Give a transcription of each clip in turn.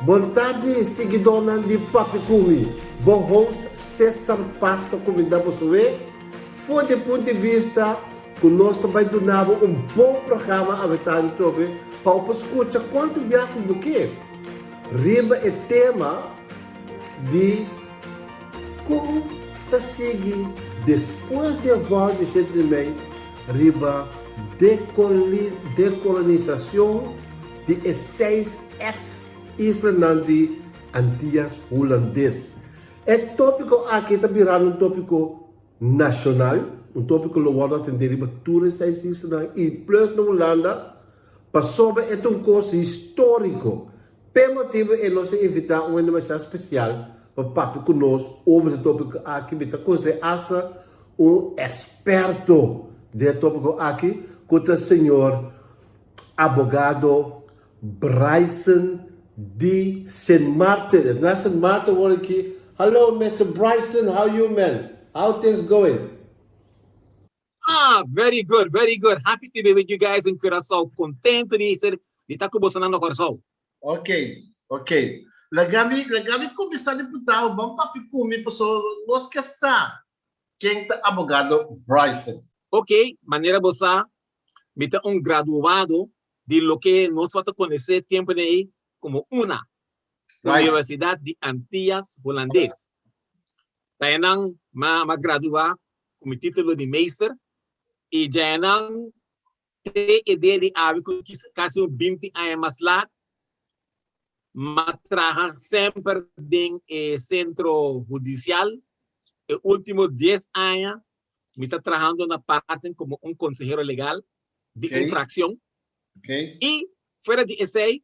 Bon tardi siguidónan di Papi Kumi, bo host Cesar Paz ta kuminda boso we for di punt di bista ku nos ta bai duna bo un bon programa awe tardi trobe pa bo por skucha kuantu bia ku bo ke riba e tema di kon ta sigui despues di e vòl di shete di mei riba dekolonisashon di e seis eks islanan di Antias Hulandes. E tópiko aki ta birando un tópiko nashonal, un tópiko lo wòrdu atendé riba tur e seis islanan i plus na Hulanda, pasobra e ta un kos históriko. P'e motibu ei nos a invitá un hende masha spesial pa papia ku nos over e tópiko aki. Mi ta konsider'é asta un eksperto den e tópiko aki, ku ta señor Abogado Bryson di Sint Maarten. E ta na Sint Maarten awor aki. Hallo Mister Bryson, how you man? How things going? Ah, very good, very good. Happy to be with you guys in Curaçao. Contento di ser di ta ku bosonan na Curaçao. Ok, ok. Laga mi, laga mi kuminsá di puntra bo, ban papia ku mi pasobra nos ke sa ken ta abogado Bryson. Ok, manera bo sa, Mi ta un graduado di loke nos tabata konosé tempunan ei komo una, Universidat di Antias Hulandes. Djanan mi a graduá ku mi título di meester i djanan te e dia di awe ku kasi un 20 aña mas lat, mi a traha semper den e sentro hudisial. E último dies aña Mi ta trahando na Parten como un consehero legal di un fraccion. Y fuera di esey,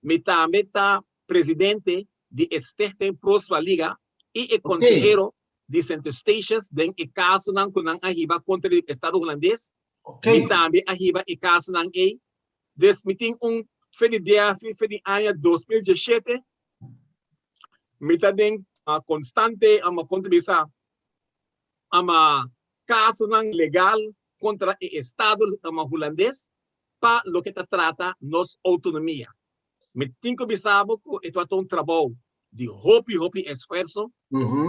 mi tambe ta presidente di e Stichting Pro Swaliga y e consehero di Sint Eustatius den e casonan cu nan a hiba contra di Estado Hulandes. Mi tambe a hiba e casonan ey. Dus mi tin un fe di dia, fe di aña 2017, mi ta den constante, con ta bisa, ama kasonan legal kontra e estado ama hulandes pa loke ta trata nos outonomia. Mi tin ku bisa bo ku e tabata un trabou di hopi hopi esfuerso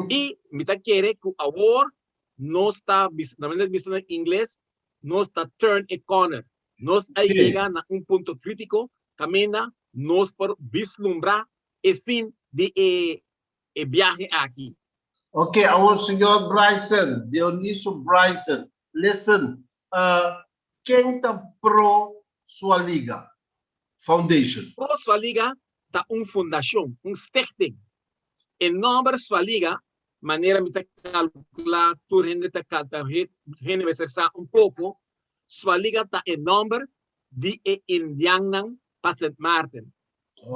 i mi ta kere ku awor nos ta bisa, na manera di bisa na ingles, nos ta turn a corner. Nos a yega na un punto kritiko kaminda nos por vislumbra e fin di e e biahe aki. Ok, awor señor Bryson, Dionisio Bryson, listen, uh, ken ta pro Swaliga Foundation? Pro Swaliga ta un fundashon, un stichting. E nòmber Swaliga, manera mi ta kalkulá tur hende ta ta hende mester sa un poko, Swaliga ta e nòmber di e indiannan pa Sint Maarten.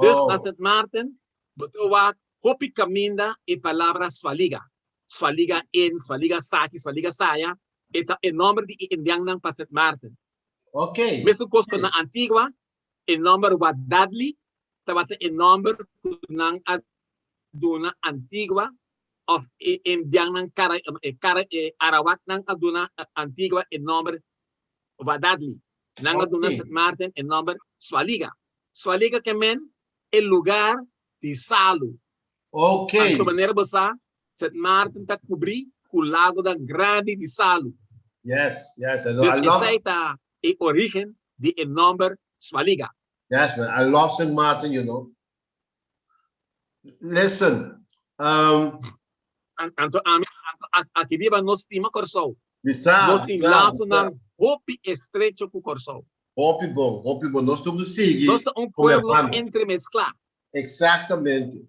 Dus na Sint Maarten Bo ta wak hopi kaminda e palabra Swaliga. Swaliga en, Swaliga saki, Swaliga saya, e ta e nòmber di e indiannan pa Sint Maarten. Mesun kos ku na Antigua, e nòmber Wadadli tabata e nòmber ku nan a duna Antigua òf e indiannan Kara, e Kara, e Arawaknan a duna Antigua e nòmber Wadadli. Nan a duna Sint Maarten e nòmber Swaliga. Swaliga ke men e lugar di salu. Anto manera bo sa, Sint Maarten ta kubrí ku lagonan grandi di salu. Yes, yes, I know. Dus esei ta e orígen di e nòmber Swaliga. Yes, man, I love Sint Maarten, you know. Listen, Anto ami, anto aki riba nos stima Kòrsou. Mi sa, Nos tin mi sa, mi sa. lasonan hopi estrecho ku Kòrsou. Hopi bon, hopi bon. Nos tur ku sigui Nos ta un como pueblo hermanos. entremesklá. Exactamente.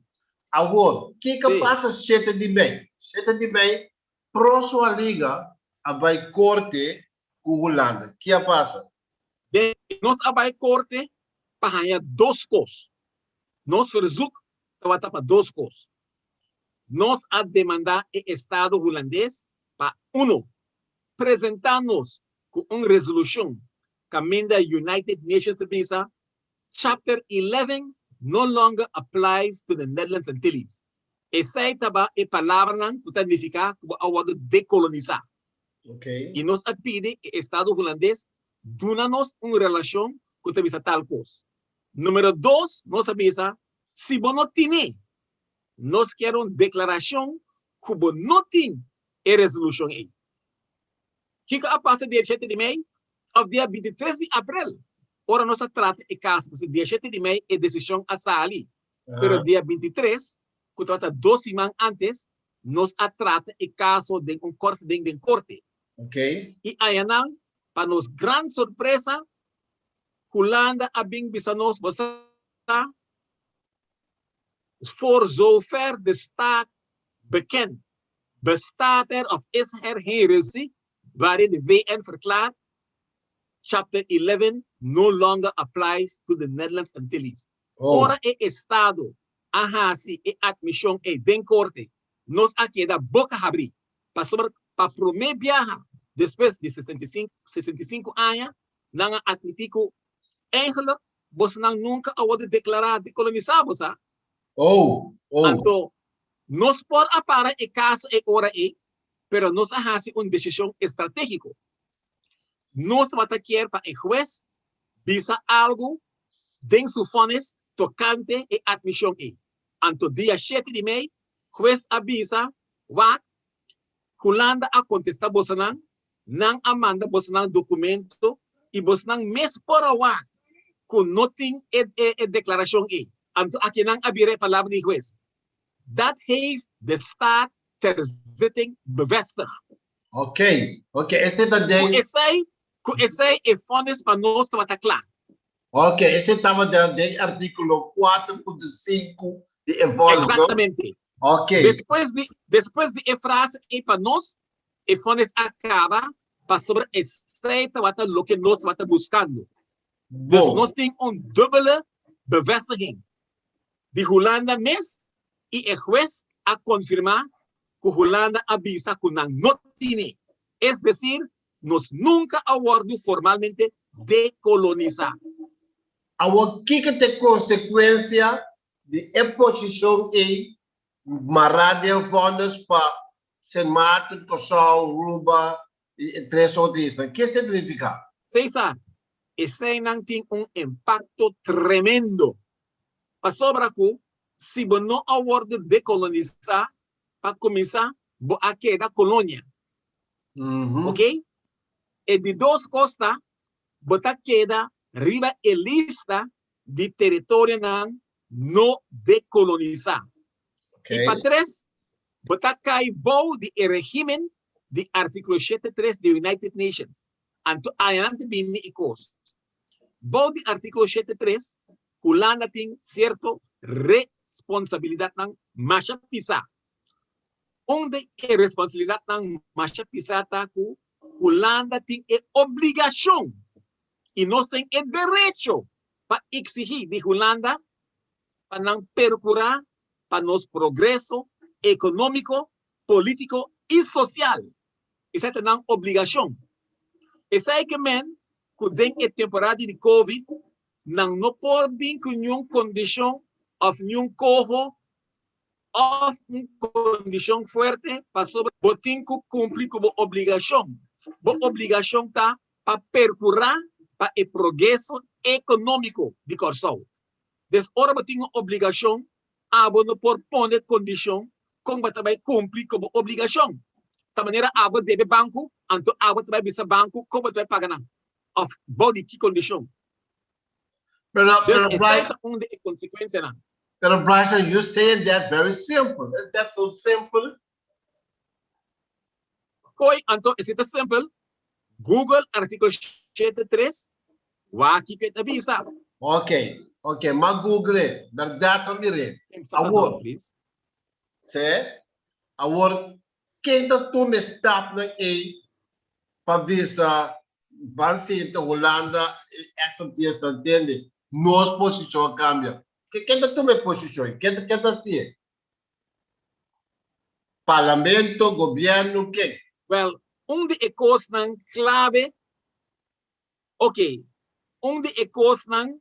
Awor, kiko pasa shete di mei? Shete di mei, Pro Swaliga a bai korte ku Hulanda. Ki a pasa? Den nos a bai korte pa haña dos kos. Nos verzoek tabata pa dos kos. Nos a demandá e Estado Hulandes pa, uno, presentá nos ku un resolushon kaminda United Nations ta bisa Chapter 11 no longer applies to the Netherlands Antilles. Esei taba e palabranan ku ta nifiká ku bo a wòrdu dekolonisá. I nos a pidi e Estado Hulandes duna nos un relashon ku ta bisa tal kos. Numero dos, nos a bisa. Si bo no tine, nos kier un deklarashon ku bo no tin e resolushon ei. Kiko a pasa dia shete di mei òf dia bintitres di aprel ora nos a trata e kaso? Pasobra dia shete di mei e desishon a sali, pero dia bintitres, ku tabata dos siman antes, nos a trata e kaso den un korte den den korte. I ayanan, pa nos gran sorpresa, Hulanda a bin bisa nos, Bo sa, voor zover de staat bekend, bestaat er of is er geen resolutie waarin de VN verklaart Chapter 11 no longer applies to the Netherlands Antilles. Ora e estado a hasi e admision ei den korte, nos a keda boka habrí, pasobra pa promé biaha despues di 65 aña nan a admití ku Eigenlijk, bosonan nunka a wòrdu deklará dekolonisá, bo sa. Oh, oh. Anto, nos por a para e kaso e ora ei, pero nos a hasi un desishon estratégiko. Nos tabata kier pa e hues bisa algu den su vonnis tokante e atmishon ei. Anto dia shete di mei, hues a bisa, Wak, Hulanda a kontestá bosonan Nan a manda bosonan documento y bosnan mes por a wak cu no tin e e declaracion ey. Anto aki nan a bira e palabra di hues. Dat heeft de staat ter zitting bevestigd. Ok, ok, esey ta den. Cu esey, cu esey e vonnis pa nos tabata cla. Ok, esey tabata den articulo 4.5 di e vonnis, no? Exactamente. Ok. Despues di, despues di e frase ey pa nos, E fònes a kaba pasobra esei tabata loke nos tabata buskando. Dus nos tin un dubbele bevestiging, di Hulanda mes i e hues a konfirmá ku Hulanda a bisa ku nan no tine. Es desir, nos nunka a wòrdu formalmente dekolonisá. Awor kiko ta e konsekuensia di e posishon ei mará den fònes pa Sint Maarten, Kòrsou, Aruba i e tres otro isla. Ke esei ta nifiká? Cesar, Eseinan tin un impakto tremendo. Pasobra ku si bo no a wòrdu dekolonisá, pa kuminsá bo a keda kolonia. Oke? E di dos kos ta, bo ta keda riba e lista di teritorionan no dekolonisá. I pa tres, Bo ta kai bou di e regimen di artíkulo shete tres di United Nations. Anto añanan ta bini e kos. Bou di artíkulo shete tres, Hulanda tin sierto responsabilidatnan masha pisá. Un di e responsabilidatnan masha pisá ta ku Hulanda tin e obligashon i nos tin e derecho pa eksigí di Hulanda pa nan perkurá pa nos progreso ekonómiko, polítiko i sosial. Esei ta nan obligashon. Esei ke men ku den e temporada di Covid nan no por bin ku niun kondishon òf niun koho òf un kondishon fuerte pasobra bo tin ku kumpli ku bo obligashon. Bo obligashon ta pa perkurá pa e progreso ekonómiko di Kòrsou. Des ora bo tin un obligashon, abo no por pone kondishon kon bo ta bai kumpli ku bo obligashon. Ta manera abo debe banku, anto abo ta bai bisa banku kon bo ta bai paga nan òf bou di ki kondishon. Des esei ta un di e konsekuensianan. Pero Bryson, you saying that very simple. Is that so simple? Koi, anto esei ta simpel. Google artíkulo shete tres, wak kiko e ta bisa. Ok, ok, m'a google e, bèrdat pa mir'é. Awor, se, awor ken ta tuma e stapnan ei pa bisa ban sinta Hulanda i ex-Antillas ta ntende nos posishon a kambia? Ken ta tuma e posishon ei? Ken ta hasié? Parlamento, gobierno, ken? Wel, un di e kosnan clave, ok, un di e kosnan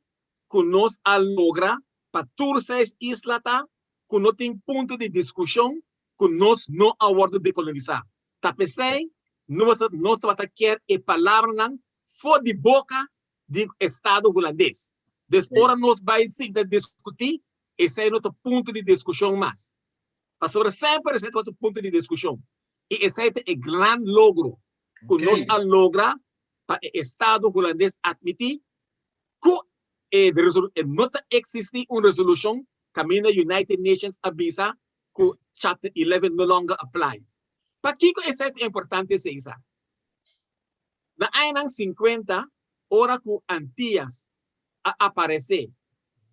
ku nos a logra pa tur seis isla ta ku no tin punto di diskushon ku nos no a wòrdu dekolonisá. Ta p'esei nos nos tabata kier e palabranan for di boka di estado hulandes. Dus ora nos bai sinta diskutí. Esei no ta punto di diskushon mas. Pasobra semper esei tabata punto di diskushon. I esei ta e gran logro ku nos a logra pa e estado hulandes atmití ku e no ta eksistí un resolushon kaminda United Nations a bisa ku Chapter 11 no longer applies. Pakiko esei ta importante Cesar? Na añanan sinkuenta ora ku Antias a aparesé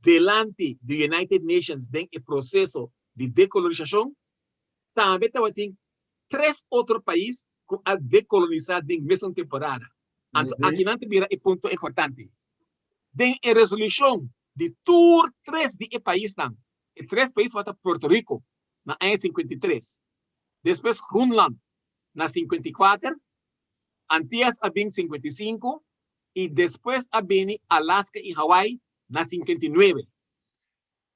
delanti di United Nations den e proseso di dekolonisashon, tambe tabatin tres otro pais ku a dekolonisá den mesun temporada. Anto akinan ta bira e punto importante. Den e resolushon di tur tres di e paisnan, e tres pais tabata Puerto Rico na aña 53, despues Groenland na 54, Antias a bin 55 i despues a bini Alaska i Hawaii na 59.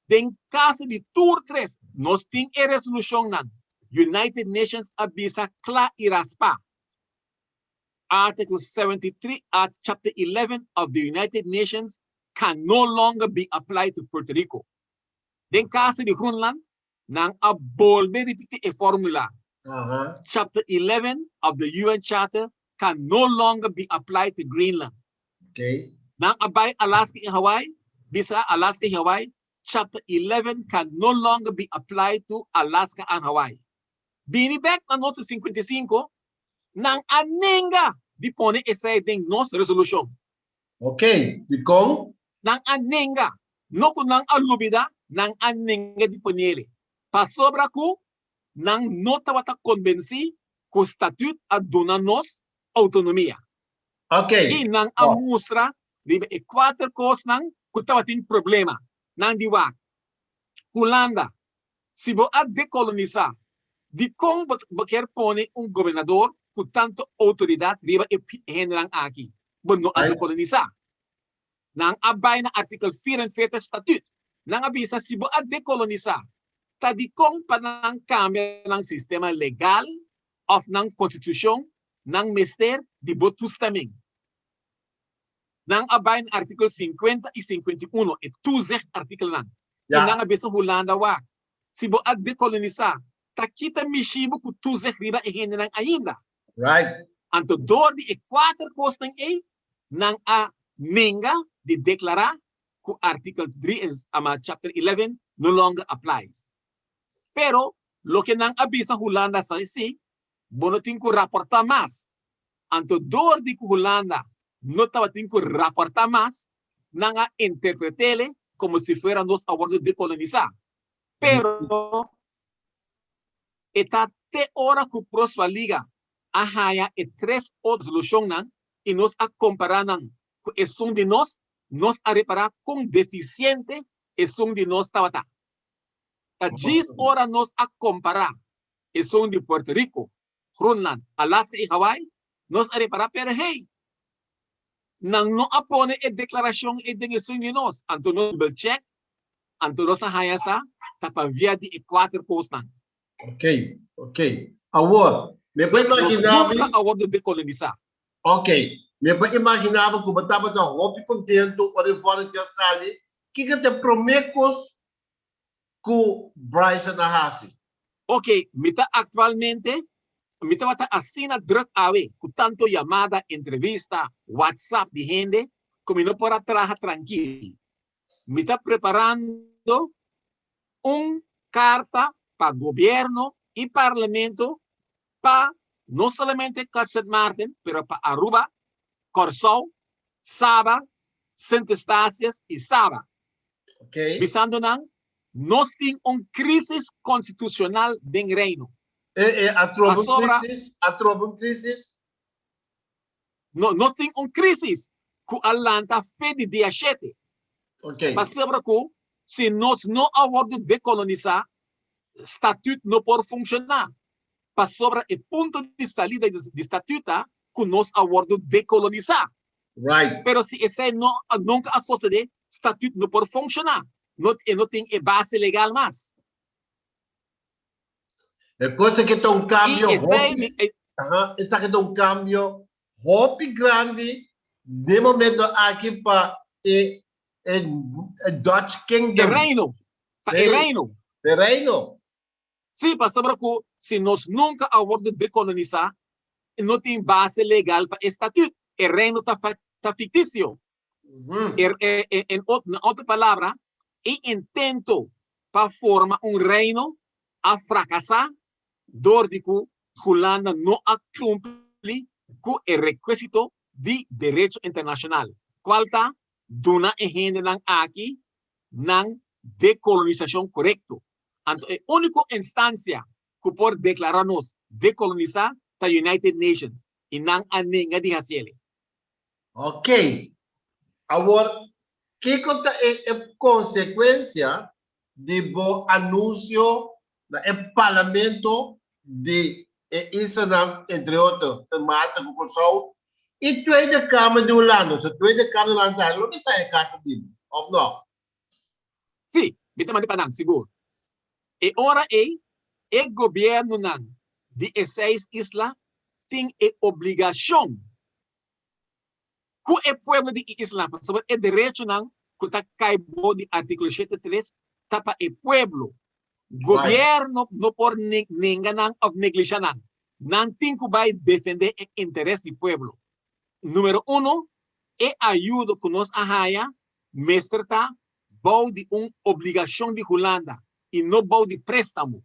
Den kaso di tur tres nos tin e resolushonnan, United Nations a bisa kla i raspá, Article 73 art Chapter 11 of the United Nations can no longer be applied to Puerto Rico. Den kaso di Groenland, nan a bolbe ripití e fórmula, Chapter 11 of the UN Charter can no longer be applied to Greenland. Nan a bai Alaska i Hawaii, bisa Alaska i Hawaii, Chapter 11 can no longer be applied to Alaska and Hawaii. Bini bek na nos 55, nan a nenga di pone esei den nos resolushon. Ok, dikon? Nan a nenga, no ku nan a lubida, nan a nenga di ponele, pasobra ku nan no tabata konbensí ku Statut a duna nos outonomia. Ok. I nan a mustra riba e kuater kosnan ku tabatin problema. Nan di wak, Hulanda, si bo a dekolonisá, dikon bo kier pone un gobernador ku tantu outoridat riba e hendenan aki? Bo no a dekolonisá. Nan a bai na artikel 44 Statut. Nan a bisa si bo a dekolonisá, ta dikon pa nan kambia nan sistema legal òf nan konstitushon nan mester di bo toestemming. Nan a bai na artikel 50 i 51, e toezicht artikelnan, i nan a bisa Hulanda wak, si bo a dekolonisá, ta kita mishi bo ku toezicht riba e hendenan ainda. Anto dor di e kuater kosnan ei, nan a nenga di deklará ku artikel 3 en chapter 11 no longer applies. Pero loke nan a bisa Hulanda sa si, bo no tin ku raportá mas. Anto dor di ku Hulanda no tabatin ku raportá mas, nan a interpret'ele komo si fuera nos a wòrdu dekolonisá. Pero e ta te ora ku Prospa Liga a haña e tres otro resolushonnan i nos a kompará nan ku esun di nos, nos a repará kon defisiente esun di nos tabata. Ta djis ora nos a kompará esun di Puerto Rico, Groenland, Alaska i Hawaii, nos a repará pero hey, nan no a pone e deklarashon ei den esun di nos. Anto nos double check, anto nos a haña sa ta pa via di e kuater kosnan. Ok, ok. Awor, mi por Pues nos imaginá mi. nunka a wòrdu dekolonisá. Ok, mi por imaginá bo ku bo tabata hopi kontentu ora e vòrnis a sali. Kiko ta e promé kos ku Bryson a hasi? Ok, mi ta aktualmente, mi tabata asina drùk awe ku tantu yamada, entrevista, whatsapp di hende ku mi no por a traha trankil. Mi ta preparando un karta pa gobièrnu i parlamento pa no solamente Sint Maarten pero pa Aruba, Kòrsou, Saba, Sint Eustatius i Saba. Bisando nan, nos tin un crisis constitucional den Reino. E, e, atrobe un Pasobra crisis? Atrobe un crisis? No, nos tin un crisis cu a lanta fe di dia shete. Pasobra cu si nos no a wordo decolonisa, Statuut no por funciona. Pasobra e punto di salida di Statuut ta cu nos a wordo decolonisa. Pero si esei no nunca a sosode, Statuut no por funciona. No, e no tin e base legal mas. E cos aki ta un I cambio esei hopi, mi, e, aha, esaki ta un cambio hopi grandi den momento aki pa e, e, e Dutch e Kingdom. Reino. Pa e Reino. E Reino. Sí, pasobra ku si nos nunka a wòrdu dekolonisá, no tin base legal pa e statüt. E Reino ta ta fiktisio. En otro palabra, e intento pa forma un Reino a frakasá dor di ku Hulanda no a kumpli ku e rekwesito di derecho internashonal, kual ta duna e hendenan aki nan dekolonisashon korekto. Anto e úniko instansia ku por deklará nos dekolonisá ta United Nations i nan a nenga di hasiele. Ok. Awor, kiko ta e konsekuensia di bo anunsio na e parlamento di e islanan, entre otro Sint Maarten ku Kòrsou, i Tweede Kamer di Hulanda? So Tweede Kamer di Hulanda tambe lo mester e karta di bo, òf no? Sí, mi ta manda pa nan, sigur. E ora ei, e gobièrnunan di e seis isla tin e obligashon ku e pueblo di e islanan, pasobra e derechonan ku ta kai bou di artíkulo shete tres ta pa e pueblo. Gobièrnu no por nenga nan òf neglisha nan. Nan tin ku bai defendé e interes di pueblo. Número uno, e ayudo ku nos a haña mester ta bou di un obligashon di Hulanda i no bou di préstamo.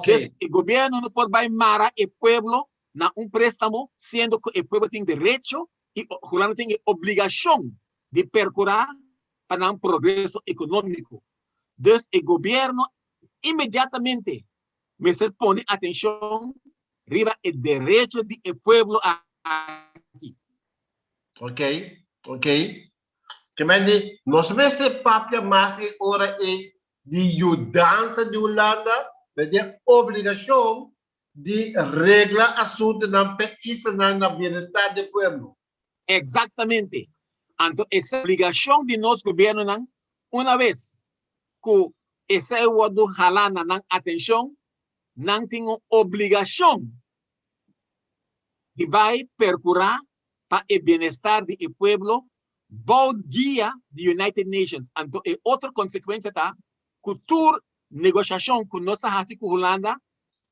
Des, e gobièrnu no por bai mara e pueblo na un préstamo siendo ku e pueblo tin derecho i Hulanda tin e obligashon di perkurá pa nan progreso ekonómiko. Dus e gobièrnu inmediatamente mester pone atenshon riba e derecho di e pueblo aki. Ok, ok. Ke men di, nos mester papia mas e ora ei di yudansa di Hulanda, pero di e obligashon di regla asuntunan p'e islanan na bienestar di e pueblo. Exactamente. Anto esei obligashon di nos gobiernonan una bes ku esei wordu hala na nan atenshon, nan tin un obligashon di bai perkurá pa e bienestar di e pueblo bou guia di United Nations. Anto e otro konsekuensia ta ku tur negoshashon ku nos ta hasi ku Hulanda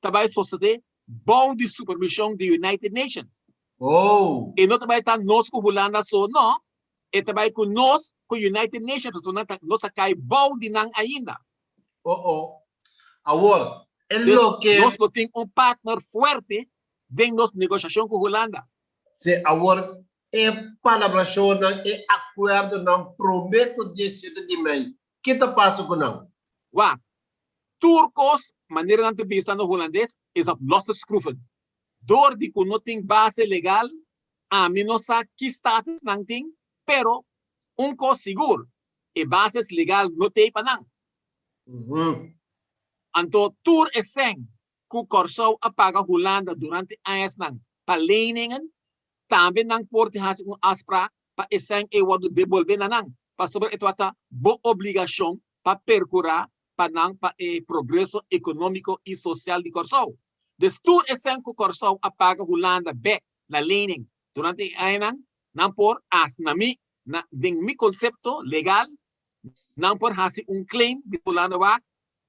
ta bai sosodé bou di supervishon di United Nations. Oh! E no ta bai ta nos ku Hulanda so, no, e ta bai ku nos ku United Nations pasobra nan ta nos a kai bou di nan ainda. Oh oh. Awor, e Dus loke. nos lo tin un partner fuerte den nos negoshashon ku Hulanda. Si, awor e palabrashonnan, e akuerdonan promé ku diesshete di mei, ki ta pasa ku nan? Wak, tur kos, manera nan ta bisa na hulandes, is op losse schroeven. Dor di ku no tin base legal, ami no sa ki status nan tin, pero un kos sigur, e bases legal no t'ei pa nan. Anto tur e sèn ku Kòrsou a paga Hulanda durante añasnan pa leningen, tambe nan por tin hasi un afsprak pa e sèn ei wòrdu debolbé na nan, pasobra e tabata bo obligashon pa perkurá pa nan pa e progreso ekonómiko i sosial di Kòrsou. Dus tur e sèn ku Kòrsou a paga Hulanda bèk na lening durante e añanan, nan por as na mi na den mi konsepto legal nan por hasi un claim di Hulanda wak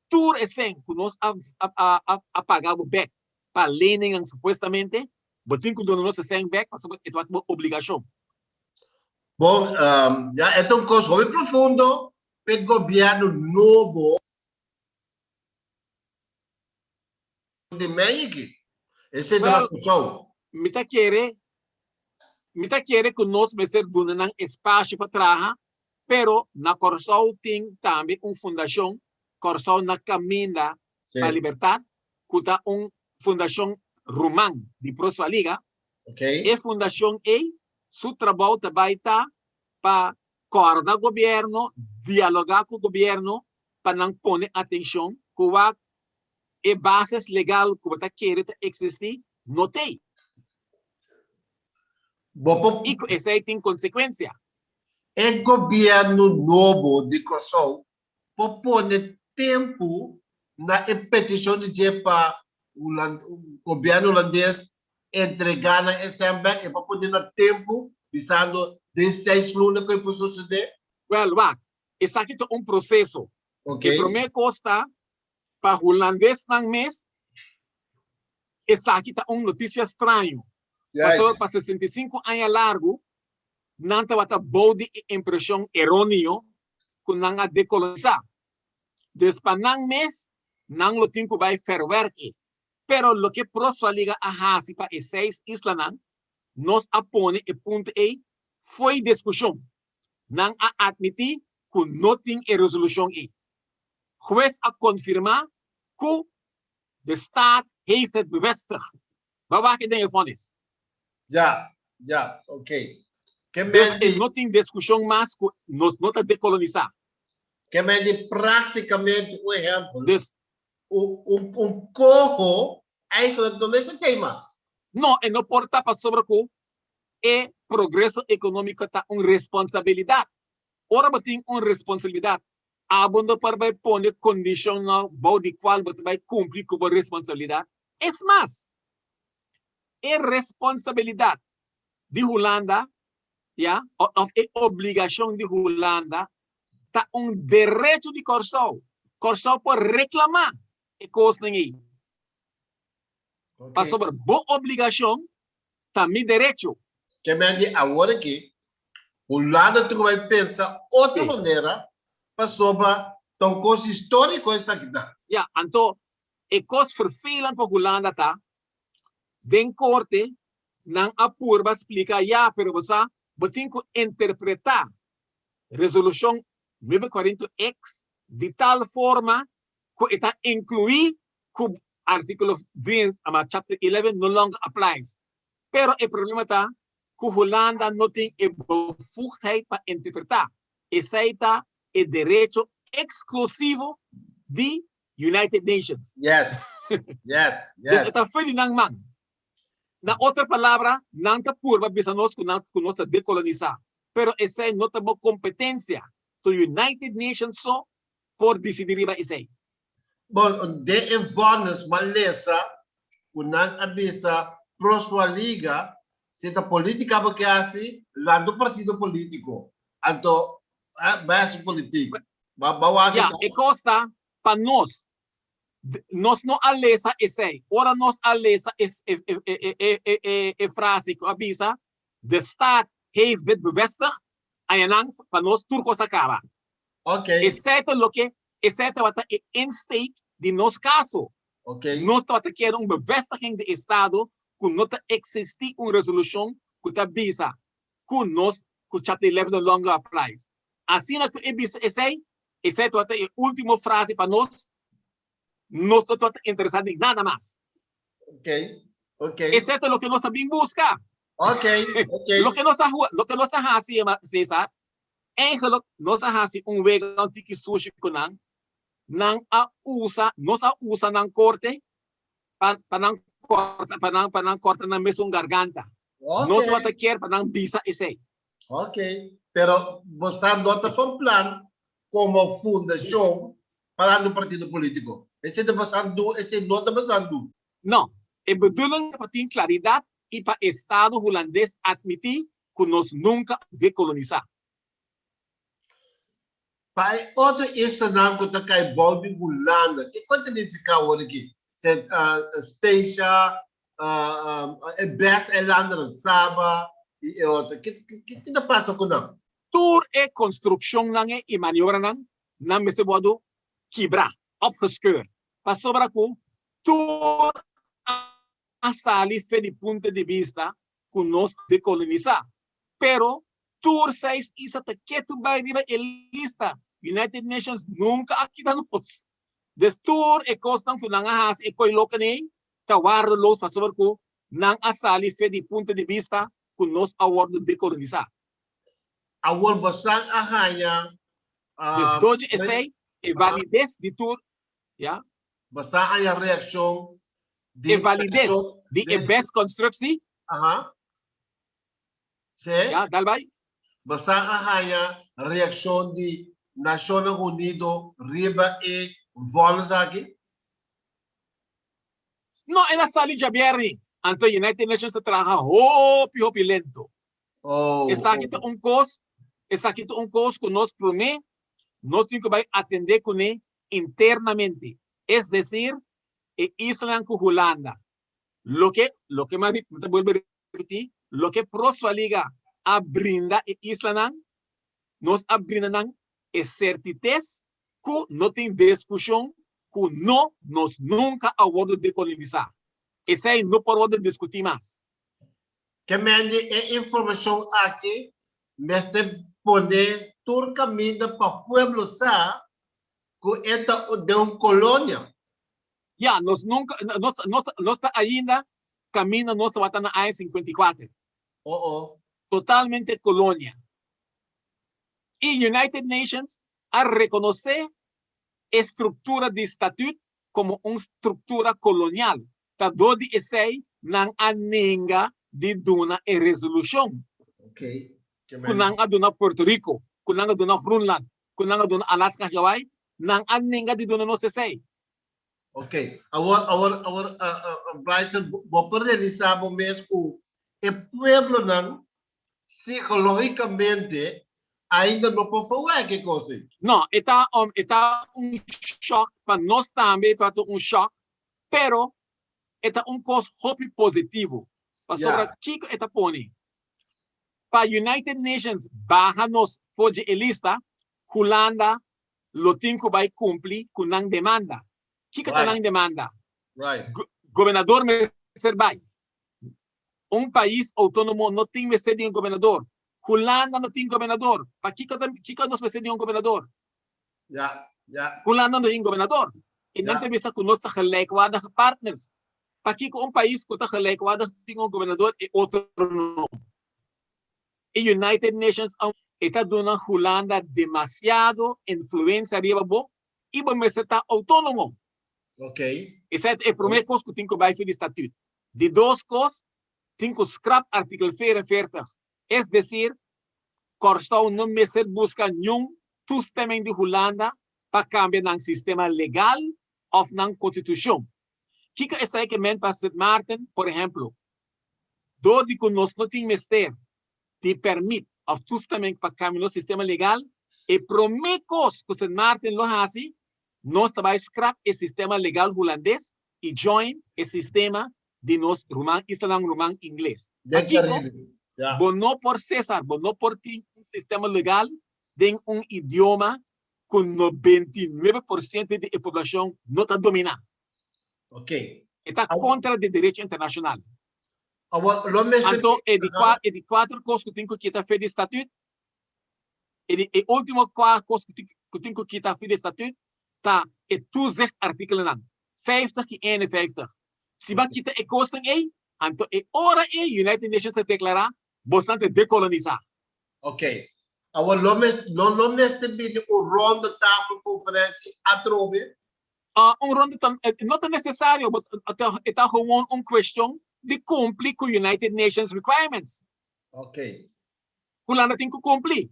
tur e sèn ku nos a a a paga bo bèk pa leningan supuestamente, bo tin ku duna nos e sèn bèk pasobra e tabata bo obligashon. Bon, ya e ta un kos hopi profundo p'e gobièrnu nobo di Mèyiki. Esei ta na Wèl, Kòrsou. mi ta kere, mi ta kere ku nos mester duna nan espasio pa traha, pero na Kòrsou tin tambe un fundashon, Kòrsou na Kaminda pa Libertat, ku ta un fundashon ruman di Prosvaliga. E fundashon ei su trabou ta bai ta pa kòrda gobièrnu, dialogá ku gobièrnu pa nan pone atenshon ku wak e bases legal ku bo ta kere ta eksistí no t'ei. I ku esei tin konsekuensia. E gobièrnu nobo di Kòrsou por pone tempu na e petishon di dje pa gobièrnu hulandes entregá nan e sèn bèk? E por pone na tempu bisando den seis luna ku e por sosodé? Wèl, wak, esaki ta un proseso. E promé kos ta pa hulandesnan mes esaki ta un notisia straño. Pasobra pa 65 aña largu nan tabata bou di e impreshon eróneo ku nan a dekolonisá. Dus pa nan mes nan lo tin ku bai verwerk e. Pero loke Proswaliga a hasi pa e seis islanan, nos a pone e punto ei fo'i diskushon. Nan a atmití ku no tin e resolushon ei. Hues a konfirmá ku de staat heeft het bevestigd. Bo wak den e vonnis. Ja, ja, ok. Ke Dus men e di, no tin diskushon mas ku nos no ta dekolonisá. ke men di práktikamente un ehèmpel, Dus un, un, un koho eigenlijk no mester tei mas. No, e no por ta pasobra ku e progreso ekonómiko ta un responsabilidat. Ora bo tin un responsabilidat, abo no por bai pone kondishonnan bou di kual bo ta bai kumpli ku bo responsabilidat. Es mas, e responsabilidat di Hulanda, ya, òf e obligashon di Hulanda ta un derecho di Kòrsou. Kòrsou por reklamá e kosnan ei. Pasobra bo obligashon ta mi derecho. Ke men di awor aki, Hulanda tin ku bai pensa otro manera pasobra ta un kos históriko esaki ta. Ya, anto e kos vervelend pa Hulanda ta, den korte nan a purba splika, ya, pero bo sa, bo tin ku interpretá resolushon nuebe kuarenta X di tal forma ku e ta inkluí ku artíkulo chapter 11 no longer applies. Pero e problema ta ku Hulanda no tin e bevoegdheid pa interpretá. Esei ta e derecho eksklusivo di United Nations. Yes. Yes. Dus e ta for di nan man. Na otro palabra, nan ta purba bisa nos ku nan ku nos ta dekolonisá. Pero esei no ta bo kompetensia. Ta United Nations so por disidí riba esei. Bon, den e vònnis m'a lesa ku nan a bisa Proswaliga, si ta politika bo ke hasi, lanta un partido politiko. Anto bai hasi politik. Ba ba wak Ya, e kos ta pa nos. Nos no a lesa esei. Ora nos a lesa e e e e frase ku a bisa, De staat heeft dit bevestigd, ayanan pa nos tur kos a kaba. Esei ta loke Esei tabata e insteek di nos kaso. Nos tabata kier un bevestiging di estado ku no ta eksistí un resolushon ku ta bisa ku nos ku Chapter 11 no longer applies. Asina ku e bisa esei, esei tabata e último frase pa nos, nos no tabata interesá den nada mas. Esei ta loke nos a bin buska. Loke nos a loke nos a hasi, Cesar, Eigenlijk nos a hasi un wega un tiki sushi ku nan. Nan a usa, nos a usa nan korte pa pa nan korta pa nan pa nan korta nan mesun garganta. Nos tabata kier pa nan bisa esei. Ok, pero bo sa no ta van plan komo fundashon pa nan un partido politiko. Esei ta basan du, esei no ta basan du. No, e bedoeling ta pa tin klaridat i pa estado hulandes atmití ku nos nunka a dekolonisá. Pa e otro islanan ku ta kai bou di Hulanda, kiko ta nifiká awor aki? Sint Eustatius, e bes eilandennan, Saba i e otro. Ki ta pasa ku nan? Tur e konstrukshonnan i maniobranan nan mester wòrdu kibrá, opgeskeurd, pasobra ku tur a sali fe di punto di bista ku nos dekolonisá. Pero tur seis isla ta ketu bai riba e lista. United Nations nunka a kita nos. Des tur e kosnan ku nan a hasi e koi loke nei ta waardeloos pasobra ku nan a sali fe di punto di bista ku nos a wòrdu dekolonisá. Awor bosan a haña. Des dor di esei e valides di tur ya. Bosan a haña reakshon di e valides di e best constructie. Aha. Sí. Ya, dal bai. Bosan a haña reakshon di Nashonnan Unido riba e vònnis aki? No, el a sali djabièrni. Anto United Nations ta traha hopi, hopi lento. Oh, Esaki ta un kos, esaki ta un kos ku nos promé. Nos tin ku bai atendé kuné internamente, es desir, e islanan ku Hulanda. Loke, loke mi ta bolbe ripití, loke Prosvaliga a brinda e islanan, nos a brinda nan e sertites ku no tin diskushon ku no, nos nunka a wòrdu dekolonisá. Esei no por wòrdu diskutí mas. Ke men di e informashon aki mester pone tur kaminda pa pueblo sa ku e ta den un kolonia. Ya, nos nunka, nos, nos, nos ta ainda kaminda nos tabata na aña 54. Oh oh. Totalmente kolonia. I United Nations a rekonosé e struktura di Statut komo un struktura kolonial. Ta dor di esei nan a nenga di duna e resolushon ku nan a duna Puerto Rico, ku nan a duna Groenland, ku nan a duna Alaska, Hawaii, nan a nenga di duna nos esei. Ok, awor, awor, awor, Bryson, bo por realisá bo mes ku e pueblonan psikológikamente ainda no por verwerk e kos ei. No, e ta, e ta un shòk, pa nos tambe e tabata un shòk, pero e ta un kos hopi positivo. Pasobra kiko e ta pone? Pa United Nations baha nos for dje e lista, Hulanda lo tin ku bai kumpli ku nan demanda. Kiko ta nan demanda? Gobernador mester bai. Un pais outónomo no tin mester di un gobernador. Hulanda no tin gobernador. Pakiko ta kiko nos mester di un gobernador? Hulanda no tin gobernador. I nan ta bisa ku nos ta gelijkwaardige partners. Pakiko un pais ku ta gelijkwaardig tin un gobernador i otro no? E United Nations a e ta duna Hulanda demasiado influensia riba bo i bo mester ta outónomo. Esei ta e promé kos ku tin ku bai for di statut. Di dos kos, tin ku skrap artikel 44, es desir, Kòrsou no mester buska niun toestemming di Hulanda pa kambia nan sistema legal òf nan konstitushon. Kiko esei ke men pa Sint Maarten, por ehemplo? Dor di ku nos no tin mester di pèrmit òf toestemming pa kambia nos sistema legal, e promé kos ku Sint Maarten lo hasi, nos ta bai skrap e sistema legal hulandes i join e sistema di nos ruman islanan ruman ingles. Pakiko? Bo no por Cesar, bo no por tin un sistema legal den un idioma ku 99% di e poblashon no ta dominá. E ta kontra di derecho internashonal. Anto e di e di kuater kos ku tin ku kita fe di statut, e di e ultimo kos ku tin ku kita fe di statut ta e toezichtartikelennan. 50 i 51. Si bo a kita e kosnan ei, anto e ora ei United Nations ta deklará bosnan ta dekolonisá. Ok. Awor lo mes lo lo mester bini un ronde tafel konferensi atrobe? Un ronde ta no ta nesesario, bo e ta gewoon un kuestion di kumpli ku United Nations requirements. Ok. Hulanda tin ku kumpli.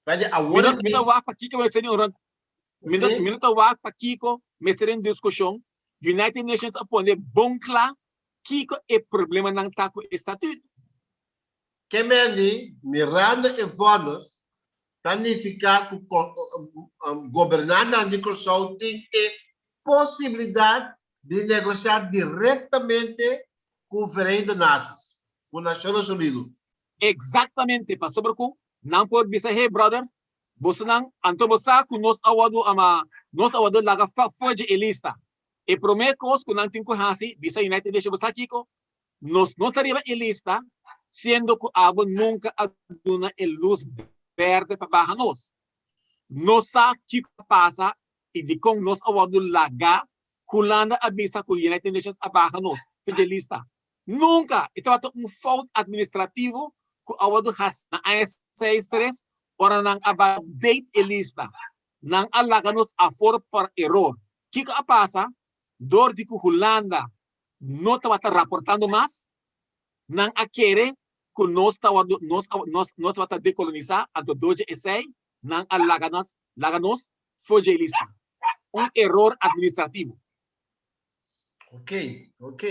Pasobra awor Mi no ta wak pakiko mester di un ronde Mi no, mi no ta wak pakiko mester den diskushon. United Nations a pone bon kla kiko e problemanan ta ku e statut. Ke meni, mirando e vònis, ta nifiká ku gobernantenan di Kòrsou tin e posibilidat di negosiá direktamente ku Verenigde Naties, ku Nashonnan Unidos. Eksaktamente, pasobra ku nan por bisa, Hey brother, Bosonan, anto bo sa ku nos a wòrdu ama, nos a wòrdu laga for dje e lista. E promé kos ku nan tin ku hasi, bisa United Nations, bo sa kiko? Nos no ta riba e lista, siendo ku abo nunka a duna e lus bèrdè pa baha nos. Nos sa kiko a pasa i dikon nos a wòrdu laga, Hulanda a bisa ku United Nations a baha nos for dje lista. Nunka! E tabata un fout administrativo ku a wòrdu hasi na aña 63 ora nan a bai update e lista. Nan a laga nos afor por eror. Kiko a pasa? Dor di ku Hulanda no tabata raportando mas, nan a kere ku nos ta wòrdu nos nos nos tabata dekolonisá, anto dor dje esei nan a laga nos laga nos for dje lista. Un eror administrativo. Ok, ok.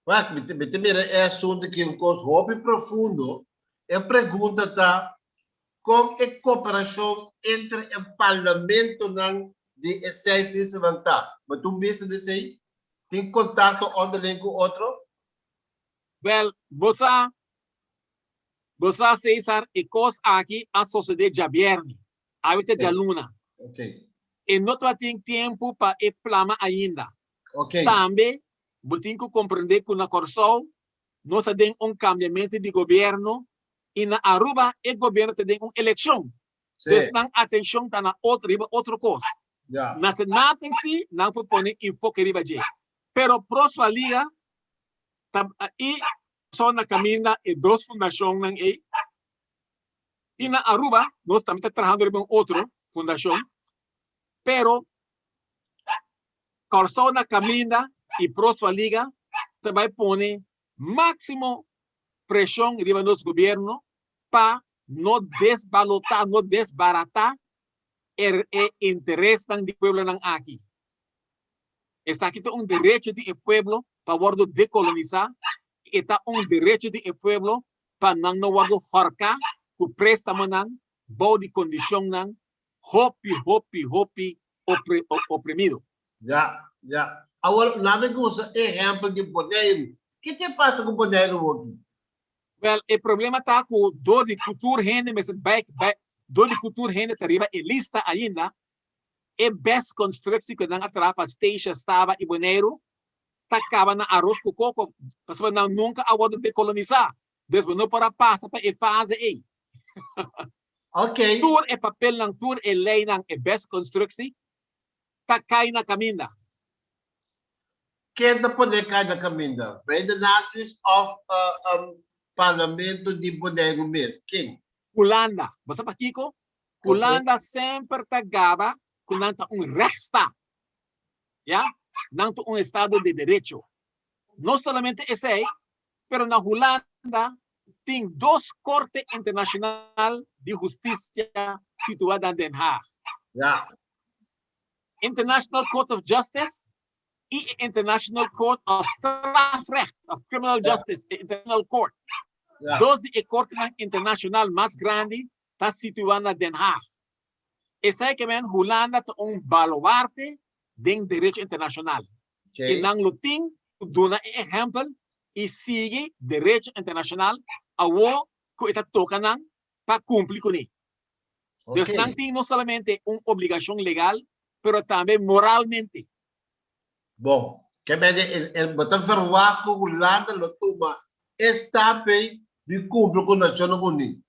Wak, mi ta, mi ta mira e asunto aki un kos hopi profundo. E pregunta ta, Kon e koperashon entre e parlamentonan di e seis islanan ta? Bo ta un bista di esei? Tin kontakto onderling ku otro? Wèl, bo sa, bo sa Cesar, e kos aki a sosodé djabièrni, awe ta djaluna. E no tabatin tempu pa e plama ainda. Tambe bo tin ku komprendé ku na Kòrsou nos ta den un kambiamentu di gobièrnu i na Aruba e gobièrnu ta den un elekshon. Dus nan atenshon ta na otro, riba otro kos. Na Senaten si nan por pone enfoke riba dje. Pero Prospa Liga ta i so na kaminda e dos fundashonnan ei. I na Aruba nos tambe ta trahando riba un otro fundashon. Pero Kòrsou na kaminda i Prospa Liga ta bai pone máksimo preshon riba nos gobierno pa no desbalotá, no desbaratá e interesnan di pueblonan aki. Esaki ta un derecho di e pueblo pa wòrdu dekolonisá, e ta un derecho di e pueblo pa nan no wòrdu hòrká ku préstamonan bou di kondishonnan hopi, hopi, hopi oprimido. Ya, ya. Awor, laga mi usa e ehèmpel di Boneiru. Ke ta pasa ku Boneiru awoki? Wèl, e problema ta ku dor di ku tur hende mester bai, bai, dor di ku tur hende ta riba e lista ainda, e best konstruksi ku nan a traha pa Statia, Saba i Boneiru ta kaba na aros ku koko, pasobra nan nunka a wòrdu dekolonisá. Dus bo no por a pasa pa e fase ei. Ok. Tur e papelnan, tur e leinan, e best konstruksi ta kai na kaminda. Ken ta pone kai na kaminda? Verenigde Naties of Parlamento di Boneiru mes? Ken? Hulanda. Bo sa pakiko? Hulanda semper ta gaba ku nan ta un rechtsstaat. Ya? Nan ta un estado de derecho. No solamente esei, pero na Hulanda tin dos korte internashonal di hustisia situá na Den Haag. Ya. International Court of Justice i e International Court of Strafrecht, of Criminal Justice, e International Court. Dos di e kortenan internashonal mas grandi ta situá na Den Haag. Esei ke men Hulanda ta un baluarte den derecho internashonal i nan lo tin ku duna e ehèmpel i sigui derecho internashonal awor ku e ta toka nan pa kumpli kuné. Dus nan tin no solamente un obligashon legal, pero tambe moralmente. Bon, ke mende bo ta verwagt ku Hulanda lo tuma e stap ei di kumpli ku Nashonnan Uní.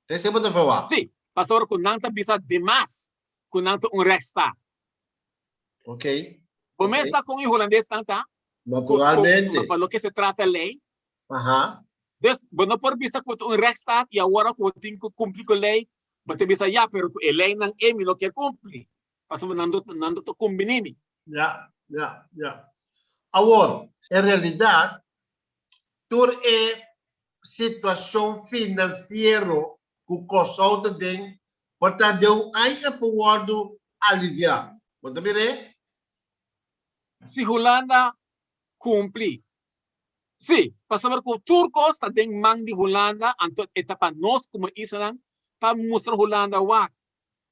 Ta esei bo ta verwagt? Sí, pasobra ku nan ta bisa demas ku nan ta un rechtsstaat. Ok. Bo mes sa kon e hulandesnan ta? Naturalmente. Pa loke se trata lei. Aha. Dus bo no por bisa ku bo ta un rechtsstaat i awor ku bo tin ku kumpli ku lei, bo ta bisa ya, pero ku e leinan ei mi no kier kumpli, pasobra nan nan no ta kumbiní mi. Ya, ya, ya. Awor, en realidat, tur e situashon finansiero ku Kòrsou ta den por ta den un aña e por wòrdu aliviá. Bo ta mir'é? Si Hulanda kumpli Sí, pasobra ku tur kos ta den man di Hulanda, anto e ta pa nos komo islanan pa mustra Hulanda wak,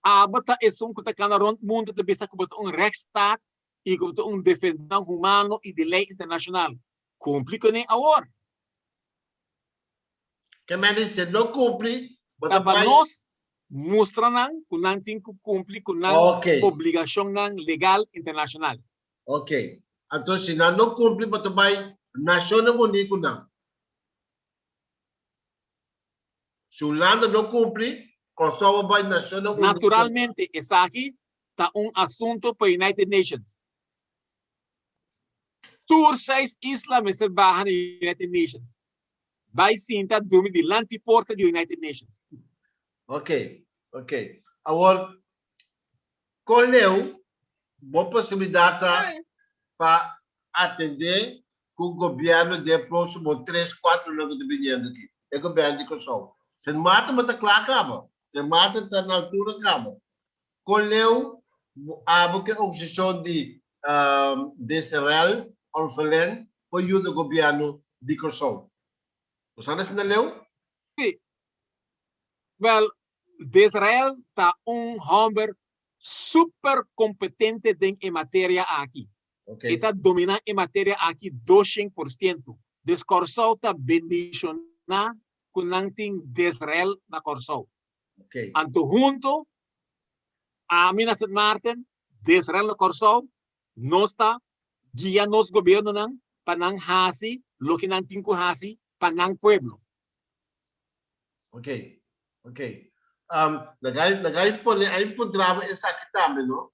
abo ta esun ku ta kana rònt mundu ta bisa ku bo ta un rechtsstaat i ku bo ta un defendor humano i di lei internashonal. Kumpli kuné awor. Ke men di si no kumpli, bo ta bai. Ta pa nos mustra nan ku nan tin ku kumpli ku nan obligashonnan legal internashonal. Ok. Anto si nan no cumpli bo ta bay Nacionnan Uní cu nan. Si Hulanda no cumpli, Corsou a bay Nacionnan Uní cu nan. Naturalmente esaki ta un asunto pa United Nations. Tur seis isla mester baha na United Nations. Bay sinta durmi dilanti porta di United Nations. Ok, ok. Awor, Kon leu bo posibilidat ta pa atendé ku gobièrnu den e próksimo tres, kuater luna ku ta biniendo aki, e gobièrnu di Kòrsou? Sint Maarten bo ta kla kaba, Sint Maarten ta na altura kaba. Kon leu abo ku e organisashon di Desirel Orphelin por yuda gobièrnu di Kòrsou? Bo sa na asina leu? Sí. Wel, Desrael ta un homber super competente den e materia aki. E ta domina e materia aki 200%. Dus Kòrsou ta bendishoná ku nan tin Desrael na Kòrsou. Anto hunto, ami na Sint Maarten, Desrael na Kòrsou, nos ta guia nos gobiernonan pa nan hasi loke nan tin ku hasi pa nan pueblo. Ok, ok. Laga, laga pone, ai puntra bo esaki tambe, no?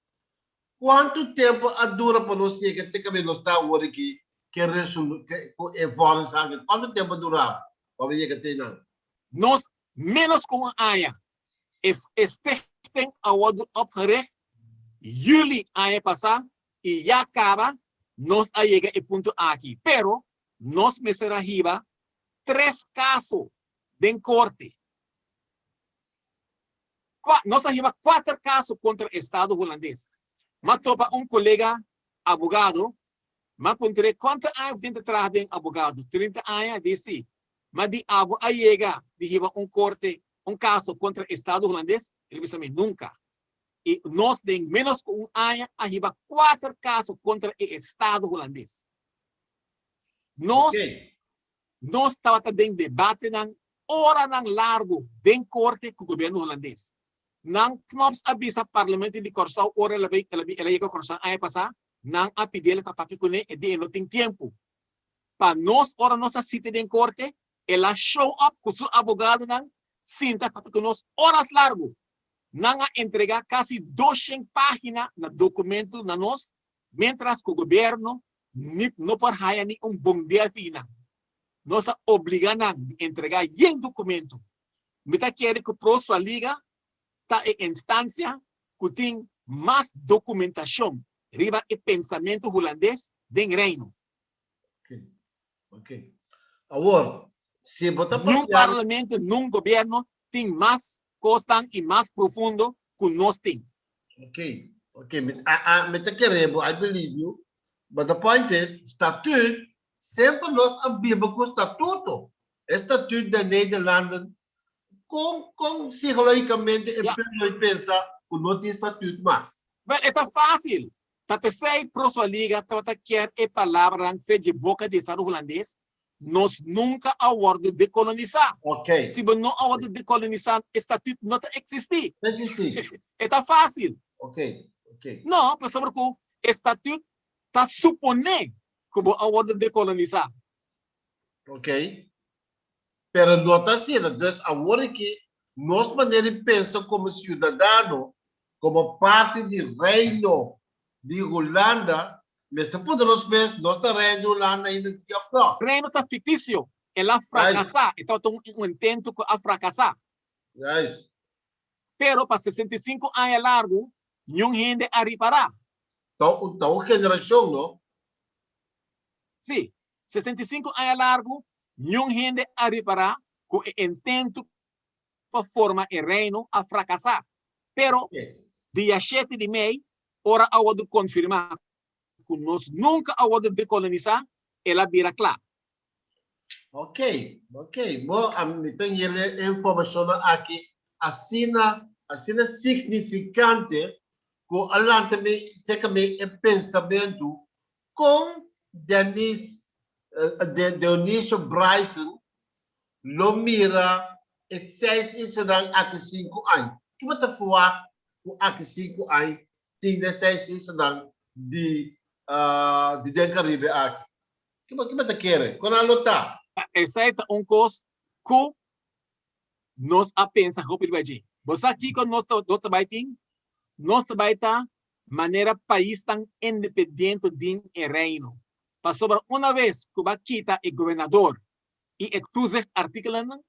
Kuantu tempu a dura pa nos yega te kaminda nos ta awor aki ke resolu, ke, ku e vònis aki? Kuantu tempu a dura pa bo yega te einan? Nos ménos ku un aña. E, e stichting a wòrdu opgericht yüli aña pasá i ya kaba nos a yega e punto aki. Pero nos mester a hiba tres kaso den korte. Kua, nos a hiba kuater kaso kontra Estado Hulandes. M'a topa un kolega abogado, m'a puntr'é kuantu aña bo tin ta traha den abogado? 30 aña? E di si. M'a di abo a yega di hiba un korte, un kaso kontra Estado Hulandes? El a bisa mi nunka. I nos den ménos ku un aña a hiba kuater kaso kontra e Estado Hulandes. Nos Nos tabata den debatenan oranan largu den korte ku gobièrnu hulandes. Nan Knops a bisa Parlamento di Kòrsou ora el a bai el a yega Kòrsou aña pasá, nan a pidiel pa papia kuné, e di e no tin tiempo. Pa nos ora nos a sita den korte, el a show up ku su abogadonan sinta papia ku nos oras largu. Nan a entregá kasi doshen página na dokumento na nos, miéntras ku gobièrnu ni no por haya ni un bon dia fina. Nos a obliga nan di entrega yen documento. Mi ta kere cu Prospa Liga ta e instancia cu tin mas documentacion riba e pensamento Hulandes den Reino. Ok, ok. Awor, si bo ta Niun papia. parlamento, niun gobierno tin mas cosnan y mas profundo cu nos tin. Ok, ok, mi, a, a, mi ta kere bo, I believe you. But the point is, statuut, semper nos a biba ku statuto. E statuut der Nederlanden, kon, kon psicologicamente e pueblo a pensa ku no tin statuut mas? Wel, e ta fácil. Ta p'esei Proso Liga tabata kier e palabranan fe dje boka di Estado Hulandes, Nos nunka a wòrdu dekolonisá. Si bo no a wòrdu dekolonisá, e statuut no ta eksistí. Ta eksistí. E ta fásil. No, pasobra ku e statuut ta suponé ku bo a wòrdu dekolonisá. Ok. Pero no ta asina. Dus awor aki nos manera di pensa komo siudadano, komo parti di Reino di Hulanda, mester puntra nos mes, nos ta Reino di Hulanda ainda si òf no? Reino ta fiktisio. El a frakasá. E tabata un intento ku a frakasá. Juist. Pero pa 65 aña largu niun hende a ripará. Ta un generashon, no? Sí. 65 aña largu niun hende a ripará ku e intento pa forma e Reino a frakasá. Pero dia shete di mei, ora a wòrdu konfirmá ku nos nunka a wòrdu dekolonisá, el a bira kla. Ok, ok. Bo, mi ta yele e informashonnan aki asina, asina signifikante ku a lanta mi, seka mi e pensamentu kon Dennis, Dionisio Bryson lo mira e seis islanan aki sinku aña. Ki bo ta ferwagt ku aki sinku aña tin den seis islanan di di den Karibe aki? Ki bo ki bo ta kere? Kon nan lo ta? Esei ta un kos ku nos a pensa hopi riba dje. Bo sa kiko nos ta nos ta bai tin? Nos ta bai ta manera paisnan independiente den e Reino. Pasobra una bes ku bo a kita e gobernador i e toezichtartikelennan,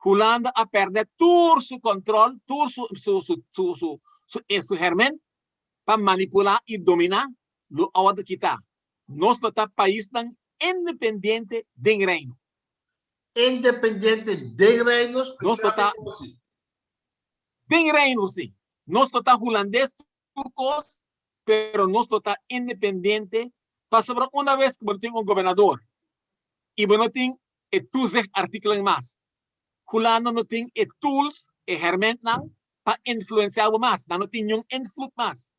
Hulanda a pèrdè tur su kòntròl, tur su su su su su su su hèrmènt pa manipulá i dominá lo a wòrdu kitá. Nos lo ta paisnan independiente den Reino. Independiente den Reino? Nos lo ta den Reino, sí. Nos lo ta hulandes tur kos, pero nos lo ta independiente pasobra una bes ku bo no tin un gobernador i bo no tin e toezichtartikelen mas, Hulanda no tin e tools e hèrmèntnan pa influensiá bo mas. Nan no tin niun invloed mas.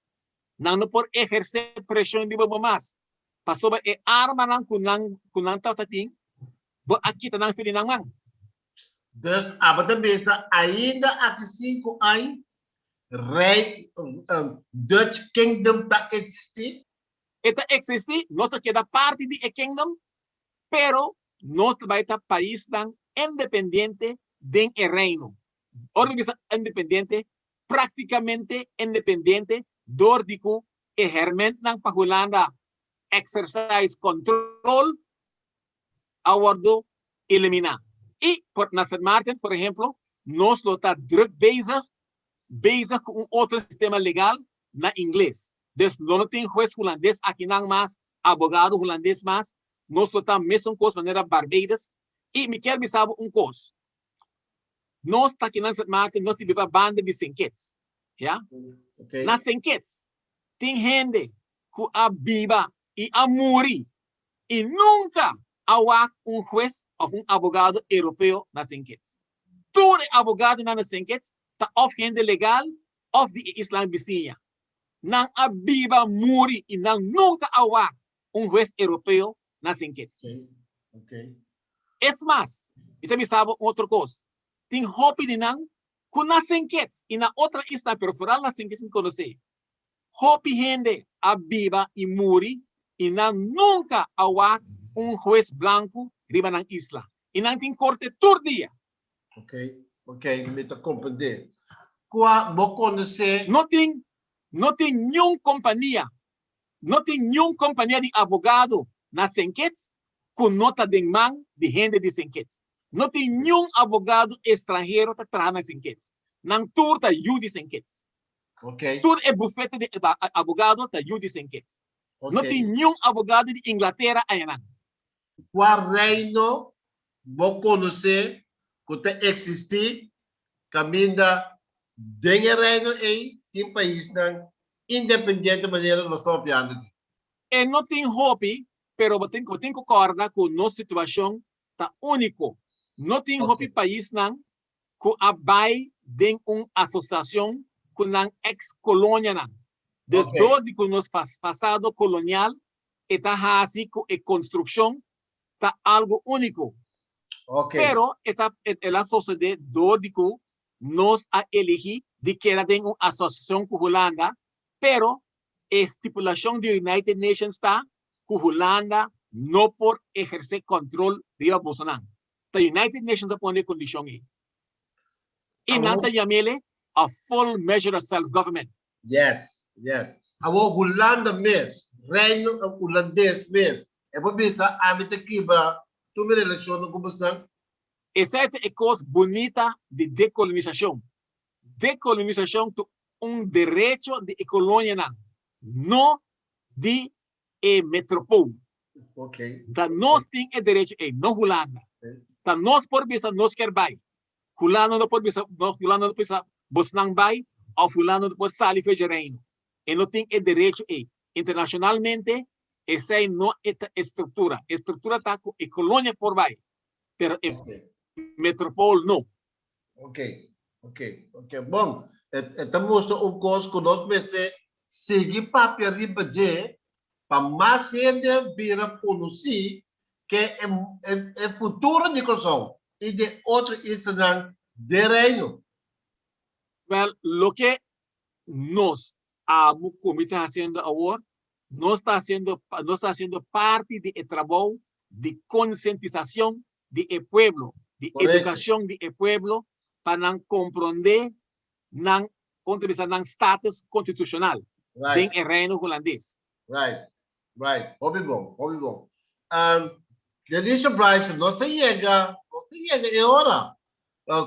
Nan no por ehersé preshon riba bo mas, pasobra e armanan ku nan ku nan tabata tin, bo a kita nan for di nan man. Dus abo ta bisa ainda aki sinku añ Rei Dutch Kingdom ta eksistí? E ta eksistí, nos ta keda parti di e Kingdom, pero nos ta bai ta paisnan independiente den e Reino. Ora mi bisa independiente, práktikamente independiente dor di ku e hèrmèntnan pa Hulanda exercise control a wòrdu eliminá. I por na Sint Maarten, por ehemplo, nos lo ta druk bezig bezig ku un otro sistema legal na ingles. Dus lo no tin hues hulandes akinan mas, abogado hulandes mas, nos lo ta mesun kos manera Barbados. I mi kier bisa bo un kos, Nos ta akinan Sint Maarten, nos ta biba banda di Sint Kitts, ya. Na Sint Kitts tin hende ku a biba i a muri i nunka a wak un hues òf un abogado europeo na Sint Kitts. Tur e abogadonan na Sint Kitts ta òf hende legal òf di e islan bisiña. Nan a biba, muri i nan nunka a wak un hues europeo na Sint Kitts. Es mas, mi ta bisa bo un otro kos, tin hopi di nan ku na Sint Kitts i na otro isla, pero foral na Sint Kitts mi konosé, hopi hende a biba i muri i nan nunka a wak un hues blanku riba nan isla. I nan tin korte tur dia. Ok, ok, mi ta komprendé. Kua bo konosé? No tin, no tin niun kompania No tin niun kompania di abogado na Saint Kitts ku no ta den man di hende di Saint Kitts. No tin niun abogado estranhero ta traha na Saint Kitts. Nan tur ta yu di Saint Kitts. Tur e bufete di abogado ta yu di Saint Kitts. No tin niun abogado di Inglatera ayanan. Kua reino bo konosé ku ta eksistí kaminda den e reino ei tin paisnan independiente manera nos ta papiando aki? E no tin hopi, pero bo tin bo tin ku kòrda ku nos situashon ta úniko. No tin hopi paisnan ku a bai den un asosiashon ku nan eks kolonianan. Dus dor di ku nos pasado kolonial e ta hasi ku e konstrukshon ta algu úniko. Pero e ta el a sosodé dor di ku nos a eligí di keda den un asosiashon ku Hulanda, pero e stipulashon di United Nations ta ku Hulanda no por ehersé kòntrol riba bosonan. Ta United Nations a pone e kondishon ei. I nan ta yam'el a full measure of self-government. Yes, yes. Awor Hulanda mes, Reino Hulandes mes, e por bisa ami ta kibra tur mi relashonnan ku bosnan? Esei ta e kos bunita di dekolonisashon. Dekolonisashon ta un derecho di e kolonianan, no di e metropool. Ta nos tin e derecho ei, no Hulanda. Ta nos por bisa nos kier bai. Hulanda no por bisa, Hulanda no por bisa bosnan bai òf Hulanda no por sali for dje reino. E no tin e derecho ei. Internashonalmente esei no e ta e struktura. E struktura ta ku e kolonia por bai. pero e metropool no. Ok, ok, ok. Bon, e ta mustra un kos ku nos mester sigui papia riba dje pa mas hende bira konosí ke e futuro di Kòrsou i di otro islanan den Reino. Wèl, loke nos, abo ku mi ta hasiendo awor, Nos ta haciendo, nos ta haciendo parti di e trabou di concientisacion di e pueblo, di educacion di e pueblo pa nan compronde nan, con ta bisa, nan status constitucional den e Reino Hulandes. Right, right. Hopi bon, hopi bon. Delicia Bryson, nos ta yega, nos ta yega e ora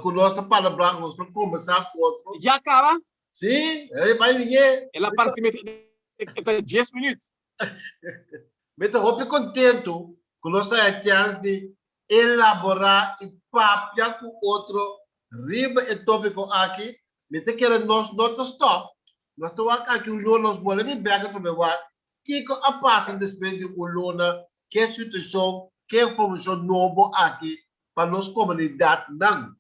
cu nos ta palabrá, nos ta conversa cu otro. Ya caba? Sí, e bai lié. El a parse mi e ta 10 minuut. Mi ta hopi kontentu ku nos a e chèns di elaborá i papia ku otro riba e tópiko aki. Mi ta kere nos no ta stòp. Nos ta wak aki un luna, nos bolbe bin bèk atrobe wak kiko a pasa despues di un luna, ke situashon, ke informashon nobo aki pa nos komunidatnan.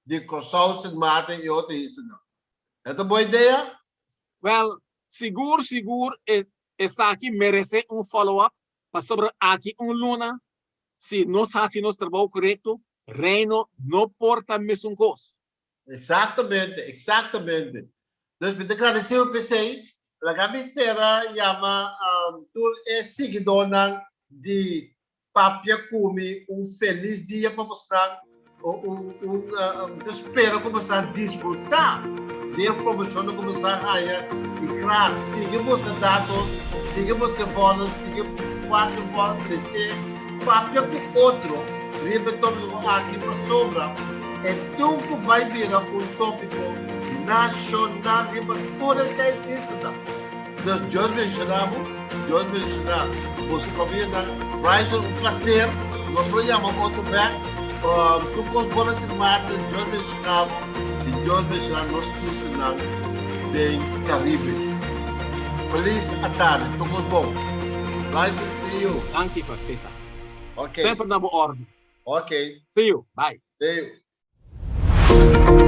di Kòrsou, Sint Maarten i otro islanan. E ta bon idea? Wèl, sigur sigur esaki meresé un follow up pasobra aki un luna si nos hasi nos trabou korekto Reino no por ta mesun kos. Exactamente, exactamente. Dus mi ta gradeci bo p'esey. Laga mi cera yama tur e siguidornan di Papia Cu Mi un feliz dia pa bosnan. Un, un, mi ta spera cu bosnan disfruta di e informacionnan cu bosnan haya y graag sigui busca datos, sigui busca e bonus, sigui wak e bonus trece. Papia ku otro riba e tópiko aki pasobra e tin ku bai bira un tópiko nashonal riba tur e seis islanan. Dus Dios benshoná bo, Dios benshoná boso famianan. Bryson un plaser, nos lo yama otro bek. Tur kos bon na Sint Maarten, Dios benshoná bo i Dios benshoná nos islanan den Karibe. Felis atardi, tur kos bon. Bryson. See you. Danki pa Cesar. Ok. Semper na bo ordu. Ok. See you. Bye. See you.